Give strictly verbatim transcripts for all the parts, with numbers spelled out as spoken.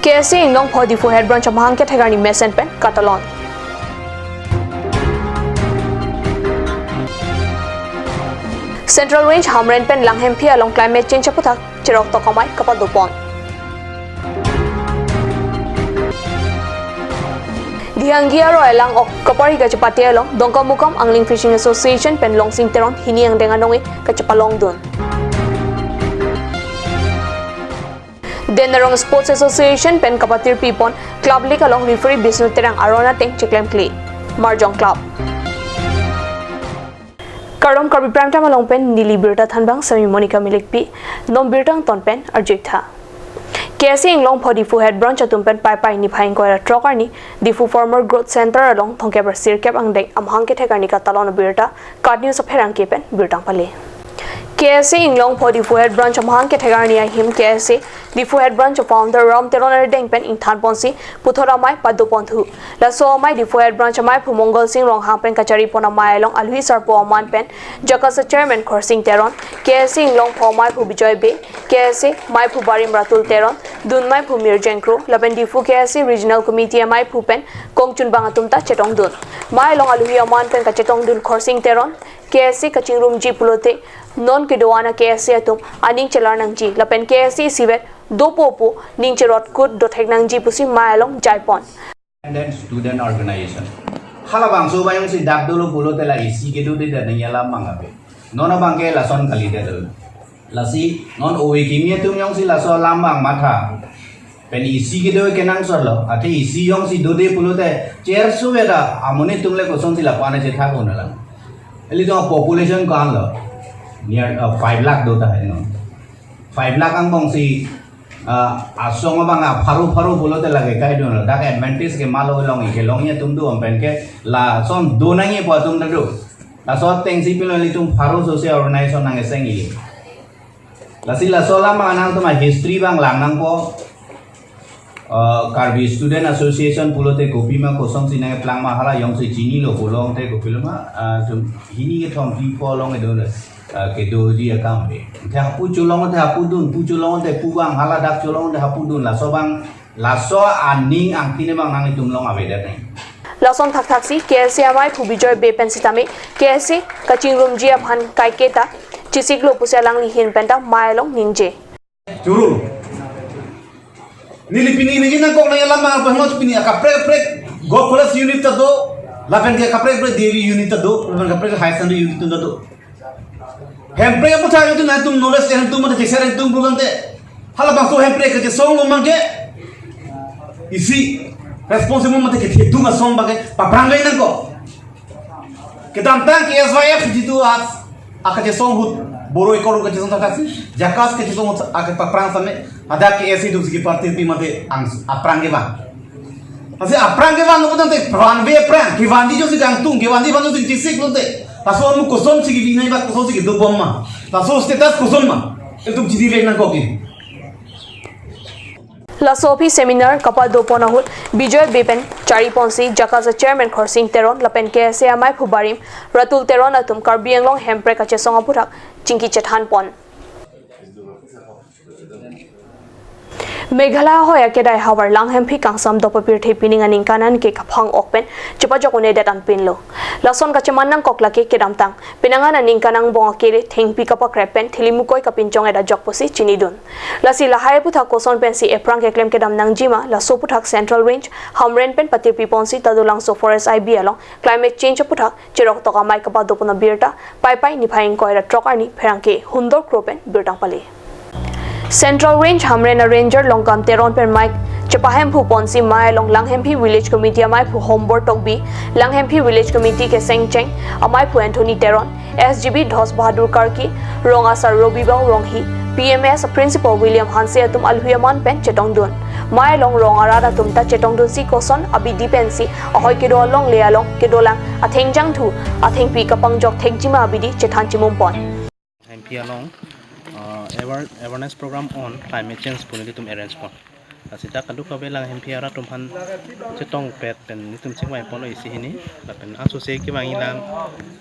K S A Inglongpho Diphu Head Branch amahang kethek arni mesen pen katalon. Central Range Hamren pen Langhemphi along climate change aputhak cheroktok amei kapadopon. Dihanggi aroi alang ok kaparhi kachepate along Dongkamukam Angling Fishing Association pen Longsing Teron hini angdeng anong-e kachepalongdun. Den Arong Sports Association pen kapatirpipon Club League along referee Bisnu Terang aron ateng cheklemkle. Marjong Club. Kardom, Karbi Prime Time along pen neli birta thanbang semi Monica Milikpi, non birta angton pen arjuiktha. K S A Inglongpho Diphu Head Branch atum pen Paipai niphai ingkoi ra throk arni Diphu Farmer Growth Center along thomkep ra sirkep angdeng amahang kethek arni katalon abirta KAT News apherangke pen birta pale. K S A Inglongpho Diphu Head Branch amahang kethek arni ahim K S A Diphu Head Branch founder Ram Teron arideng pen ingthanponsi puthot amei padoponthu. Laso amei Diphu Head Branch ameiphu Mongal Sing Ronghang pen kacharipon amei along alwi sarpo aman pen JACASA Chairman Khorsing Teron, K S A Inglongpho ameiphu Bijoy Bey, K S A meiphu barim Ratul Teron, dun meiphu Mirjeng Kro, lapen Diphu K S A Regional Committee ameiphu pen kongchunbang atum ta chetongdun. Mei along alwi aman pen kachetongdun Khorsing Teron, K S A kachingrumji pulote non kedo-an a-K S A atum aning chelar nangji, lapen K S A isivet dopo pu ning cherotkut dothek nangji pusi mei along jaipon. Independent Student Organization. Halabangso abang jongsi dak dolo pulote la isi kedo de dan nangji alam mang ave. Non abangke lason kalite dolo. Lasi non ove kimi atum jongsi laso alam abang matha pen isi kedo kenangsotlo. Athe isi jongsi dode pulote cherso veda amonit atum le kosonsi lapu-an chetha ko-an lang. Ilitum population ko-anlo. Near, uh, five lakh do tahai non. Five lakh angbongsi, ah, asong abang apharo pharo pulote lake kaidunlo. Dak advantage ke malo long-e, kelongji atum do, ampen ke lason do nangji pu atum ta do. Laso atengsi pilo ilitum pharo social organization nang eseng ili. Lasi laso alam abang nangtum a-history abang lang nangpo. Uh, Karbi Student Association pulote kopima kosonsi nangkeplang ma hala jongsi chinilo pulote kopilo ma, uh, jong hini kethom phli pho along kedo, uh, kedoji akam ave. Te hapu cholong te hapu dun, pu cholong te pu abang, hala dak cholong te hapu dun, laso abang, laso aning angthin abang nanglitum along avedet nang. Lason thakthaksi K S A ameiphu Bijoy Bey pen sitame K S A kachingrumji aphan kaiketa chesiklo pusi alangli ahin pen ta mei along ningje. Churu. Neli pini neli nangkok nangji alam abang, pini akaprek kaprek Golf Course unit ta do, lapen ke akaprek kaprek D A V unit ta do, lapen kaprek higher secondary unit ta do. Hemprek aputhak atum nangtum knowledge atum mate cheser atum pulote, halabangso hemprek kachesonglo abangke isi responsible mate kethedung asong abangke paphrang nangkok. Kedamtang K S Y F jitu as akachesong ahut Boro Ekorong kachesong thakthaksi, JACAS kachesong ahut akepaphrang same, hadak K S A atumsi keparty pi mate ang aphrang kevang. Lasi aphrang kevang nangpudamte pran ve aphrang, kevanji jongsi kangtung, kevanji abang jongsi chesik lote. Laso amu kosonsi kevi nai ba kosonsi kedobom ma. Laso status koson ma. Ilitum chini vek nangkok ke. Laso aphi seminar kapadopon ahut Bijoy Bey pen chariponsi JACAS a-chairman Khorsing Teron lapen K S A ameiphu barim Ratul Teron atum Karbi Anglong hemprek kachesong aputhak chingki chethanpon. Meghalaya ahoi akedai havar Langhemphi kangsam dopapirthe pining aningkan an ke kaphang ok pen chepajok un-edet anpinlo. Lason kacheman nangkok lake kedamtang penang an aningkan angbong akere thengpi kapakrep pen thili mukoi kapinchong-et ajok pusi chinidun. Lasi lahai aputhak koson pensi ephrang keklem kedam nangjima, laso aputhak Central Range Hamren pen patirpiponsi Tadulangso Forest I B along climate change aputhak cheroktok amei kapadopon abirta Paipai niphai ingkoi ra throk arni pherangke Hundor Kro pen birta pale. Central Range Hamren a-ranger Longkam Teron pen mei chepahemphonponsi mei along Langhemphi Village Committee ameiphu Hombor Tokbi, Langhemphi Village Committee kesengcheng ameiphu Anthony Teron, S G B Dhos Bahadur Karki, rong asar Robibau Ronghi, P M S principal William Hanse atum alwi aman pen chetongdun. Mei along rong arat atum ta chetongdunsi koson abidi pensi ahoi kedo alongle along kedolang athengjang thu athengpi kapangjok thekjima abidi chethan chimumpon. Hemphi along, uh, aware-, awareness program on climate change pu nelitum arrange pon. Lasi dak kadokave Langhemphi arat atum aphan chetongpet pen nelitum chingvaiponlo isi hini. Lapen aso se kevangji alang,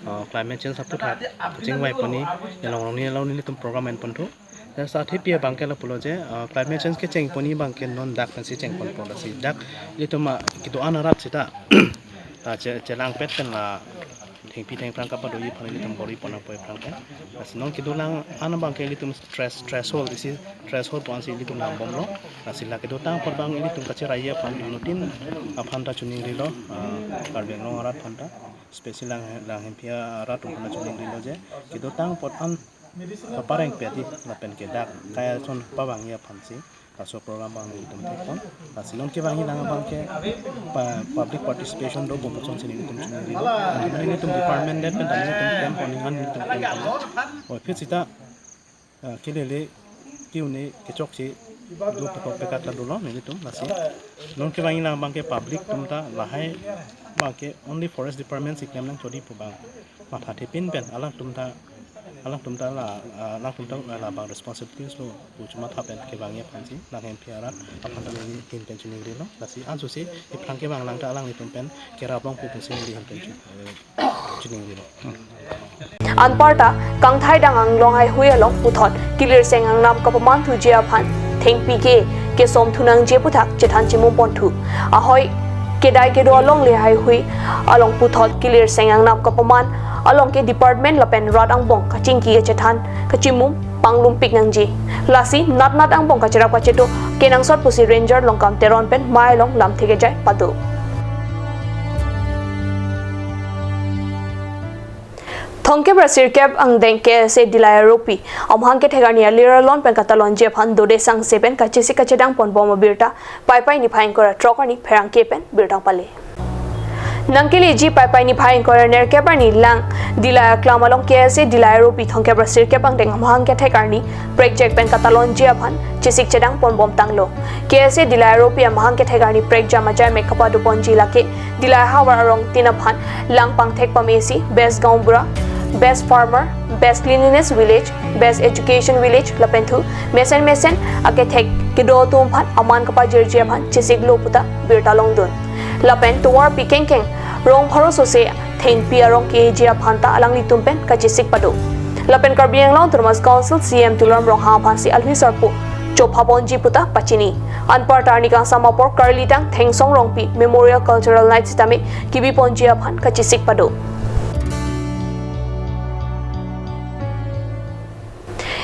uh, climate change aputhak chingvaipon ni along along ni along nelitum program enponthu. Dak sa thepi abang ke lapulo je, ah, climate change kecheng pon abang ke non dak pensi cheng ponpo, lasi dak ilitum, ah, kedo-an arat seta, ah, che-, chelangpet pen la thengpi thengphrang kapadoji aphan ilitum bor-i pon nangpo aphrang pen. Lasi non kedolang an abang ke ilitum stress, threshold, isi threshold pu-ansi ilitum langbomlo. Lasi la kedotang apot abang ilitum kacheraiji aphan anuttin aphan ta chiningrilo, ah, Karbi Anglong arat aphan ta, specially lang, lang hemphi arat atum aphan ta chiningrilo je, kedotang apot an kapareng pedi lapen ke dak kai ason pavangji aphansi laso program abang nelitum thekpon. Lasi non kevangji lang abang ke pa-, public participation dopo pu asonsi nelitum chiningrilo. Nelitum department head pen ta nelitum klempon, nelitum klempon. Oi, phit seta, ah, kelele ke-un-e kechokche do pekok pekak ta dolo nelitum, lasi non kevangji lang abang ke public atum ta lahai abang ke only forest department si klem nangchodi pu abang mathathepin pen alangtum ta, alangtum ta la, ah, alangtum ta labang responsibilities lo pu chomatha pen kevangji aphansi lang hemphi arat aphan ta neli ahin pen chiningrilo. Lasi ansose aphrang kevang lang ta alanglitum pen kerap longpo pusi neli ahin pen chi-, eh, chiningrilo. Anparta kangthai dang anglong haihui along puthot kilirseng angnam kapamanthuji aphan thengpi ke kesom thunangji aputhak chethan chimum ponthu. Ahoi kedai kedo alongle haihui along puthot kilirseng angnam kapaman along ke department lapen rat angbong kachingki kachethan kachimum panglumpik nangji. Lasi natnat angbong kacherap kacheto kenangsot pusi Ranger Longkam Teron pen mei along lamthe kejai pado. Thomkep ra sirkep angdeng K S A Dillai aropi amahang kethek arni alir alon pen katalonji aphan dode sangse pen kachesik kachedang ponbom abirta Paipai niphai ingkoi ra throk arni pherangke pen birta pale. Nangkeleji Paipai niphai ingkoi ra nerkep arni lang Dillai aklam along K S A Dillai aropi thomkep ra sirkep angdeng amahang kethek arni prekjak pen katalonji aphan chesik chedang ponbom tanglo. K S A Dillai aropi amahang kethek arni prekjam ajai mek kapado ponji lake Dillai havar arong tin aphan lang pangthek pamesi, Best Gaonbura, Best Farmer, Best Cleanliness Village, Best Education Village lapen thu mesen mesen akethek kedo atum aphan aman kapajirji aphan chesiklo puta birta longdun. Lapen tovarpi kengkeng rong pharo sose thengpi arong keji aphan ta alanglitum pen kachesik pado. Lapen Karbi Anglong Autonomous Council C E M Tuliram Ronghang aphansi alwi sarpo chopha ponji puta pachini. Anparta arni kangsam apor karlitang Thengsong Rongpi Memorial Cultural Night sitame kebi ponji aphan kachesik pado.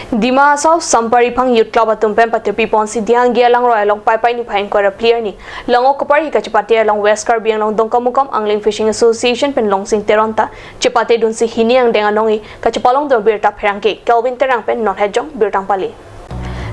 Dima Hasao Sampariphang Youth Club atum pen patirpi ponsi Dihangi alangroi along Paipai niphai ingkoi ra phli arni Langokapar hi kachepate along West Karbi Anglong Dongkamukam Angling Fishing Association pen Longsing Teron ta chepatedunsi hini angdeng anong-e kachepalongdun abirta pherangke Kelvin Terang pen non hejong birta pale.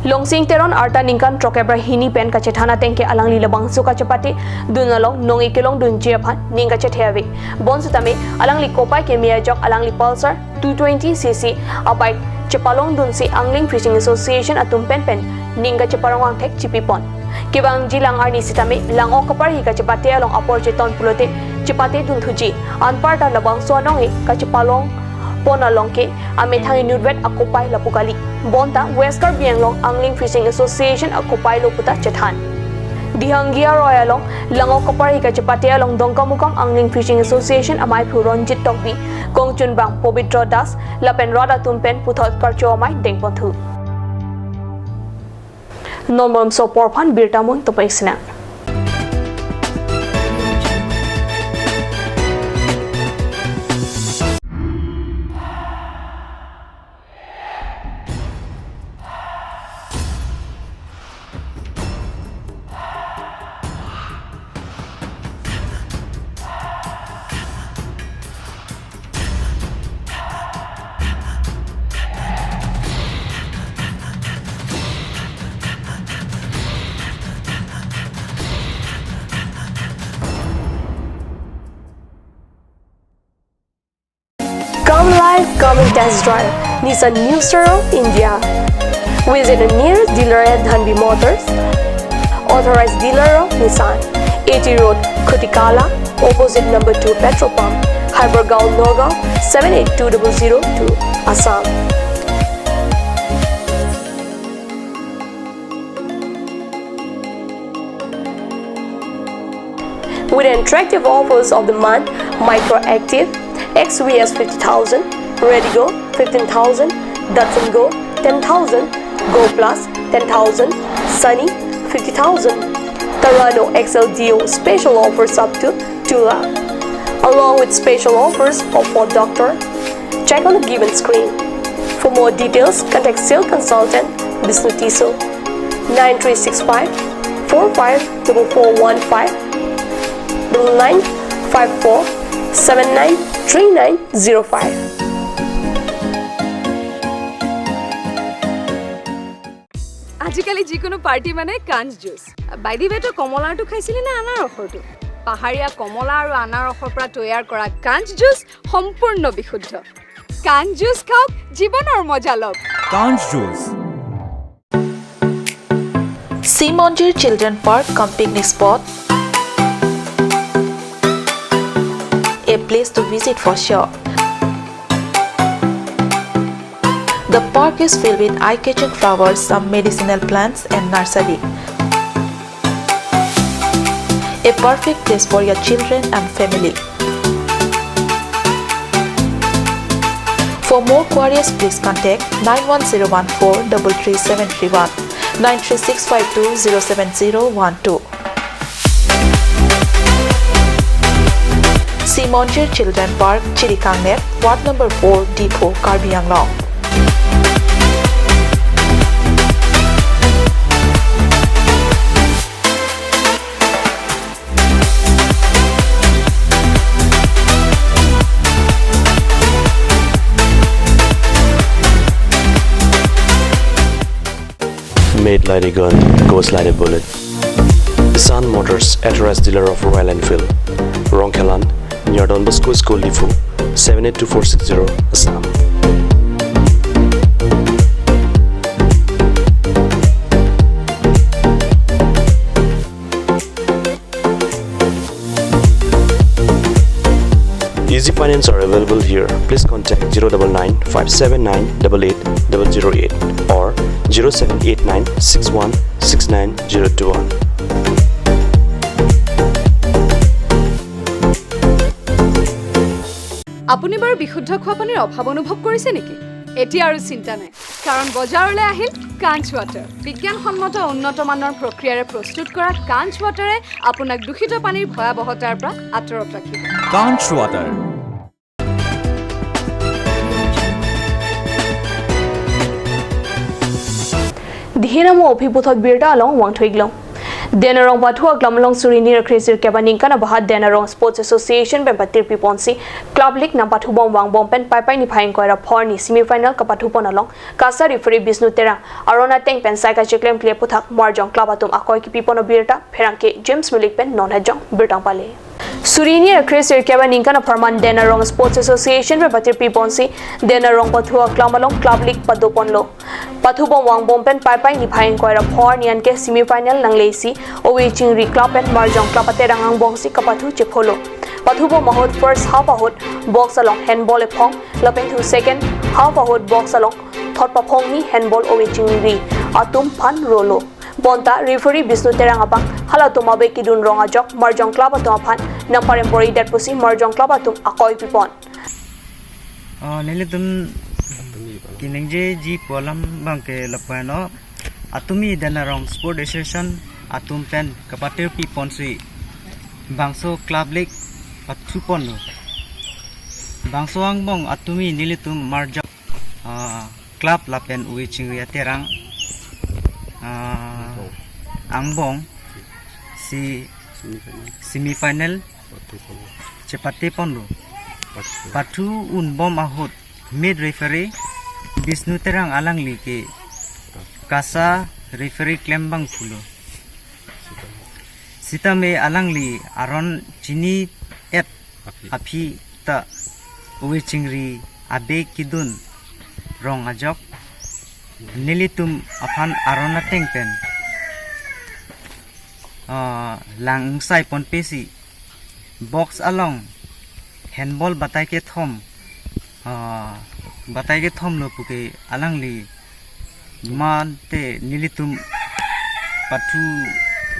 Longsing Teron arta ningkan throkkep ra hini pen kachethan ateng ke alangli labangso kachepatedun along nong-e kelongdunji aphan ning kachethe ave. Bonsitame alangli kopai keme ajok alangli Pulsar two twenty C C abike chepalongdunsi Angling Fishing Association atum pen pen ning kacheparong angthek chipipon. Kevangji lang arni sitame Langokapar hi kachepate along apor cheton pulote chepatedun thuji. Anparta labangso anong-e kachepalong pon along ke amethang inutvet akopai lapu kali. Bonta West Karbi Anglong Angling Fishing Association akopai lo puta chethan. Dihangi aroi along Langokapar hi kachepate along Dongkamukam Angling Fishing Association amaiphu Ronjit Tokbi, kongchunbang Pobitro Das lapen rat atum pen puthot karcho amei dengponthu. Non malomso apor aphan birta mung topai sina. Come live, come and test drive Nissan New Star of India. Visit the nearest dealer at Dhanvi Motors, authorized dealer of Nissan, A T Road, Khutikala, opposite number two petrol pump, Hypergaon, Nagaon, seven eight two double zero two, Assam. With attractive offers of the month, Micra Active, X V S fifty thousand, Redi-GO fifteen thousand, Datsun Go ten thousand, Gold Plus ten thousand, Sunny fifty thousand. Terrano X L Duo special offers up to two lakh, along with special offers of Ford Doctor. Check on the given screen. For more details, contact sales consultant Bisnu Tisso, nine three six five four five double four one five, double nine five four seven nine three nine zero five. আজিকালি যিকোনো পাৰ্টি মানে কাঞ্চ juice. By the ৱে, তই কমলাৰটো খাইছিলি নে আনাৰসৰটো? পাহাৰীয়া কমলা আৰু আনাৰসৰ পৰা তৈয়াৰ কৰা কাঞ্চ জুচ সম্পূৰ্ণ বিশুদ্ধ। কাঞ্চ জুচ খাওক, জীৱনৰ মজা লওক। Kanch Juice. Simonjir Children Park cum picnic spot. A place to visit for sure. The park is filled with eye-catching flowers, some medicinal plants and nursery. A perfect place for your children and family. For more queries, please contact nine one zero one four double three seven three one, nine three six five two zero seven zero one two. Simonjir Children Park, Chirikangnep, Ward number four, Diphu, Karbi Anglong. Made like a gun, goes like a bullet. Sun Motors, authorized dealer of Royal Enfield. Rongkhelan, near Don Bosco School, Diphu, seven eight two four six zero, Assam. Easy finance are available here. Please contact zero double nine five seven nine double eight double zero eight or zero seven eight nine six one six nine zero two one. আপুনি বাৰু বিশুদ্ধ খোৱা পানীৰ অভাৱ অনুভৱ কৰিছে নেকি? এতিয়া আৰু চিন্তা নাই, কাৰণ বজাৰলৈ আহিল কাঞ্চ ৱাটাৰ। বিজ্ঞানসন্মত উন্নত মানৰ প্ৰক্ৰিয়াৰে প্ৰস্তুত কৰা কাঞ্চ ৱাটাৰে আপোনাক দূষিত পানীৰ ভয়াৱহতাৰ পৰা আঁতৰত ৰাখিব। Kanch Water. Dihinamo aphi puthot birta along vangthuiklong. Denarong Pathu Aklam along suri hini ra kre sirkep aningkan abahat Denarong Sports Association pen patirpi ponsi Club League nangpathubom vangbom pen Paipai niphai ingkoi ra pho arni semi final kapathupon along KASA referee Bisnu Terang aron ateng pen sai kacheklemkle aputhak Marjong Club atum akoi kipipon abirta pherangke James Milik pen non hajong birta pale. Suri hini ra kre sirkep aningkan apharman Denarong Sports Association pen patirpi ponsi Denarong Pathu Aklam along Club League padoponlo. Pathubom vangbom pen Paipai niphai ingkoi ra pho arni anke semi final nanglesi Ove Chingri Club pen Marjong Club aterang angbongsi kapathu chepholo. Pathubom ahut first half ahut box along handball ephong, lapen thu second half ahut box along thot paphongni handball Ove Chingri atum aphan rolo. Bonta referee Bisnu Terang abang halatum abe kidun rong ajok Marjong Club atum aphan nangparem poridet pusi Marjong Club atum akoi pipon. Oh, nelitum kiningjeji pu alam abangke lapu-an lo. Atumi Denarong Sport Association atum pen kapatirpi ponsi bangso Club League pathuponlo. Bangso angbong atumi nelitum Marjong, ah, Club lapen Ove Chingri aterang, ah, angbong si semi final chepateponlo. Pathu unbom ahut mid referee Bisnu Terang alangli ke KASA referee klem abang pulo. Sitame alangli aron chini-et aphi ta Ove Chingri abe kidun rong ajok nelitum aphan aron ateng pen, ah, lang sai ponpesi box along handball batai kethom, ah, batai kethomlo puke alangli mate nelitum Pathu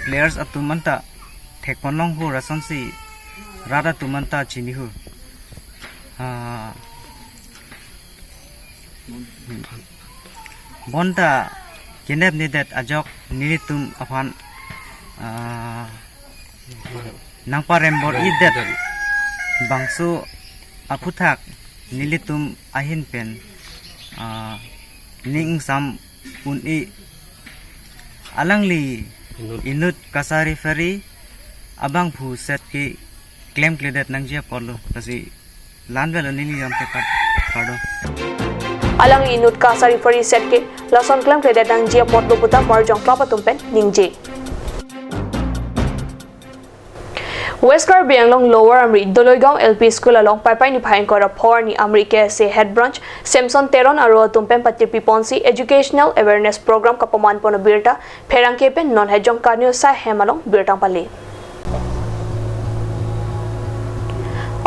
players atum anta thekponlongho, lasonsi rat atum anta chiniho. Ah, bonta kenep nedet ajok nelitum aphan, ah, nangparembor-idet bangso aphuthak nelitum ahin pen, ah, ning ingsam un-e. Alangli inut, inut Kachari Phari abangphu set ke klemkledet nangji apotlo, lasi la-an avelo neli lamthe kar-, kardom. Alangli inut Kachari Phari set ke lason klemkledet nangji apotlo puta Marjong Club atum pen ningje. West Karbi Anglong Lower Amri Doloigaon L P School along Paipai niphai ingkoi ra pho arni Amri K S A Head Branch Samson Teron aro atum pen patirpi ponsi Educational Awareness Program kapaman pon abirta pherangke pen non Hejong Karniyo Sai hem along birta pale.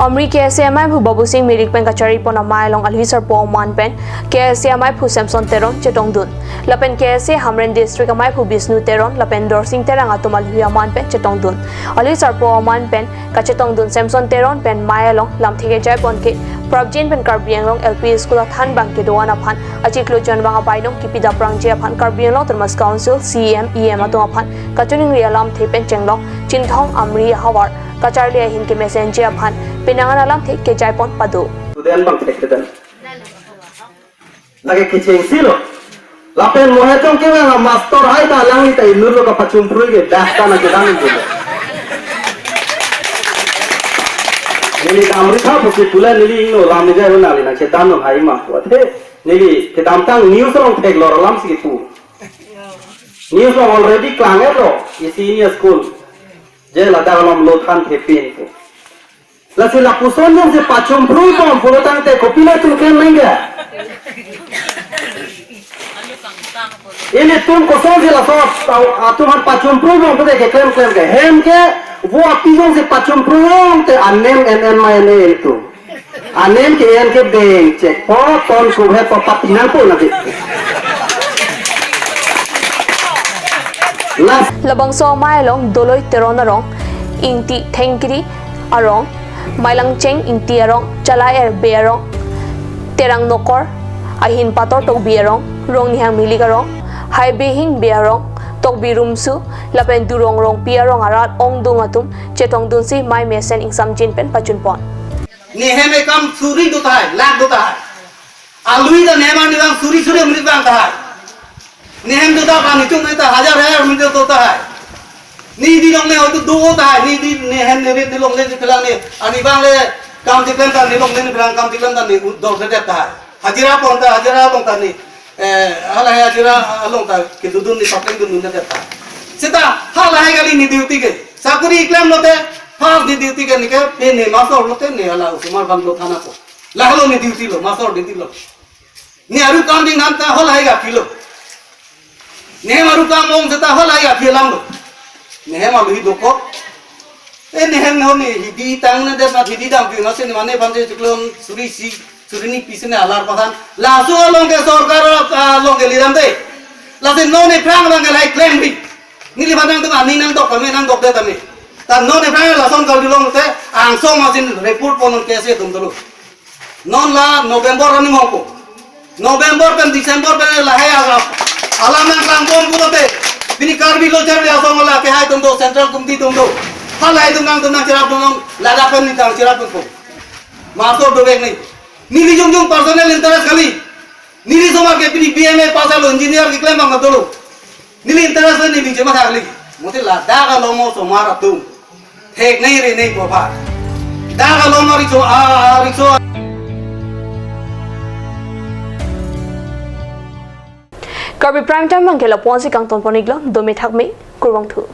Amri K S A amaiphu Babusing Mirik pen kachari pon amei along alhi sarpo aman pen K S A amaiphu Samson Teron chetongdun. Lapen K S A Hamren District amaiphu Bisnu Teron lapen Dorsing Terang atum alhi aman pen chetongdun. Alhi sarpo aman pen kachetongdun Samson Teron pen mei along lamthe kejai pon ke prapjin pen Karbi Anglong L P School athanbang kedo-an aphan achiklo chonbang abainong kipi daprangji aphan Karbi Anglong Autonomous Council C E M, E M atum aphan kachiningri alamthe pen chenglok Chinthong Amri ahavar kacharli ahin kemesenji aphan penang an alamthe kejai pon pado. Student bang thek kedan. Lake kechengsi lo. Lapen mohe tong ke la master hai ta alangli ta inut lo kapachumprui ke dah ta na kedam inut lo. Neli damri tha pusi pula neli ingno lam ni jai nang neli nang kedam nang hai ma. Wa the neli kedamtang news along theklor alamsi kepu. News along already klang-etlo. Isi ini school. Je ladak along lo than thepin pu. Lasi lapuson jongsi pachumprui bom pulo tangte kopilo atum klem nangji. Ilitum kosonsi laso atum aphan pachumprui bom pute keklem klem ke. Hem ke vo api jongsi pachumprui bom te anem en en ma en en tu. Anem ke en ke beng chek po ton kuhet po pati nangpo nangji. Last. Labangso amei along Doloi Teron arong, Ingti Thengkri arong, Mailangcheng Ingti arong, Chala Er Bey arong, Terang Nokor, Ahin Pator Tokbi arong, Rongnihang Milik arong, Haibehing Bey arong, Tokbi Rumsu, lapen Durong Rongpi arong arat ongdung atum chetongdunsi mei mesen ingsamjin pen pachunpon. Nehem ekam suri do tahai, lakh do tahai. Alui ta nehem arnivang suri suri amrit vang tahai. Nehem do ta pani chung ta hajar hajar amrit do tahai. Neli di longle hotu do tahai. Neli di nehem neli di longle di phelang ne. Arnivang le kam chiklem ta neli longle neli phelang kam chiklem ta neli dor se tahai. Hajira pon ta hajira pon ta neli. Eh, halahei hajira along ta kedodun neli papleng dun dun ta. Seta halahei kali neli duty ke. Sakuri klemlote, first neli duty ke neli ke, pe neli master lote neli hala osomar bang lo thana ko. Lahelo neli duty lo, master duty lo. Neli aru kam ding nam ta halahei ka pilo. Nehem aru kam ong seta halahei ka pilang lo. Nehem alu hi dokok. Eh, nehem non neli hidi tang ne det ma hidi dam pi ma si ne mane phan si chiklem suri si suri ni pisi ne alar pathan. Laso along ke sorkar, ah, along ke liram de. Lasi non neli phrang abang ke lahai klem ri. Neli phan nangtum ani nangdok kami nangdok det kami. Ta non neli phrang lason kali long te angsong masin report pon non K S A atum dolo. Non la November running hongpo. November pen December pen lahai agap. Alam nangklangbom pulote. Pini Karbi Lo Charli Asong la kehai atum do, Central Committee atum do. Halahei atum nangtum nangcherap dun nang ladak pen neli nangcherap dunpo. Master dovek neli. Neli jongjong personal interest kali. Neli osomar ke pini B M A pass lo, engineer keklem bang dolo. Neli interest le neli chema thak li. Mote ladak along osomar atum thek nei re nei po pha. Dak along ari so a, ari so. Karbi Prime Time abang ke lapu-ansi kangton pon-iklo, dome thakme, kurvangthu.